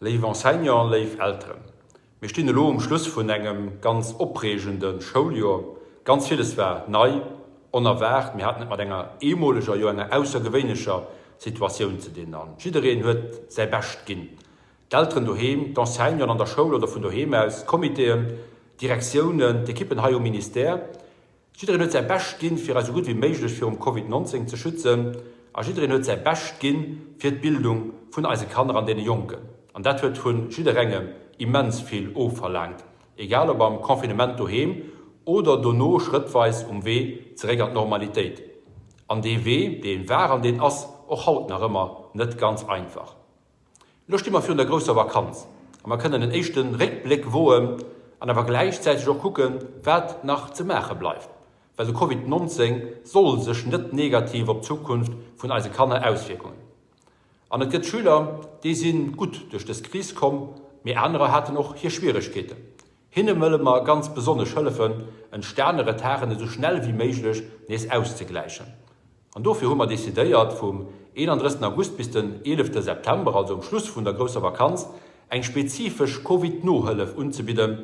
Léif Enseignanten, léif Elteren, mir stinn elo um Schluss vun engem ganz opreegende Schouljoer. Ganz villes war nei, onerwaart. Mir haten et mat enger eemoleger, jo enger aussergewéinlecher Situatioun ze dinn an jiddereen huet säi Bescht ginn. D'Elteren doheem, d'Enseignanten an der Schoul oder vun doheem aus, d'Comitéen, d'Direktiounen, d'Ekippen hei um Ministère. Jiddereen huet säi Bescht ginn, fir eis esou gutt wéi méiglech virum Covid 19 ze schützen a jiddereen huet säi Bescht ginn fir d'Bildung vun eise Kanner an deene Jonken. An dat huet vu jidderengem immens vill ofverlaangt, egal ob am Confinement doheem oder dono schrëttweis um Wee zeréck an d'Normalitéit. An dee Wee, dee war an deen ass och haut nach ëmmer net ganz einfach. Elo sti mer virun der grousser Vakanz a mer kënnen en éischte Réckbléck woen an awer gläichzäiteg och kucken, wat nach ze maache bleift, well de Covid 19 soll sech net negativ op d'Zukunft vun eise Kanner auswierkungen. An et gëtt Schüler, déi si gutt duerch dës Kris komm, mee anerer haten och hir Schwieregkeeten. Hinne wëlle mer ganz besonnesch hëllefen, entstane Retarden esou schnell wéi méiglech nees auszegläichen. An dofir hu mer decidéiert, vum 31 August bis den 11 September, also um Schluss vun der grousser Vakanz, eng spezifesch Covid-Nohëllef unzebidden.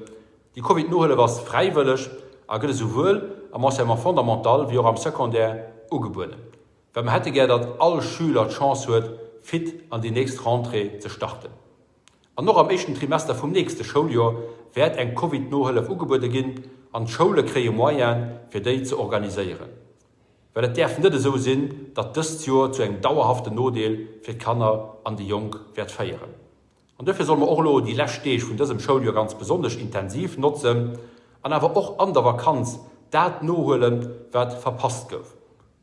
Déi Covid-Nohëllef ass fräiwëlleg a gëtt esouwuel am Enseignement fondamental wéi och am Secondaire ugebueden. Well mer hätte gär, datt all Schüler d'Chance huet, fit an déi nächst Rentrée ze starten. An och am éischten Trimester vum nächste Schouljoer wäert eng Covid-Nohëllef ugebuede ginn an d'Schoule kréie Moyene fir déi ze organiséieren. Well et däerf net esou sinn, datt dëst Joer zu engem dauerhaften Nodeel fir d'Kanner an déi Jonk wäert féieren. An duerfir solle mer och elo déi lescht Deeg vun dësem Schouljoer ganz besonnesch intensiv notzen an awer och an der Vakanz dat nohuelen, wat verpasst gouf.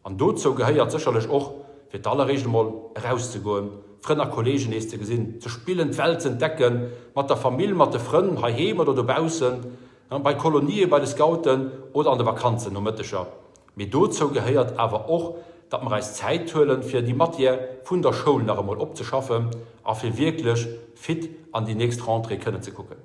An dozou gehéiert sécherlech och, fir d'alleréischt emol erauszegoen, Frënn a Kolleegen nees ze gesinn, ze spillen, d'Welt z'entdecken, mat der Famill, mat de Frënn, heiheem oder dobaussen, bei Kolonië, bei de Scouten oder an de Vakanzennomëtteger. Mee dozou gehéiert awer och, datt mer eis Zäit huelen, fir déi Matière vun der Schoul nach emol opzeschaffen a fir wierklech fit an déi nächst Rentrée kënnen ze kucken.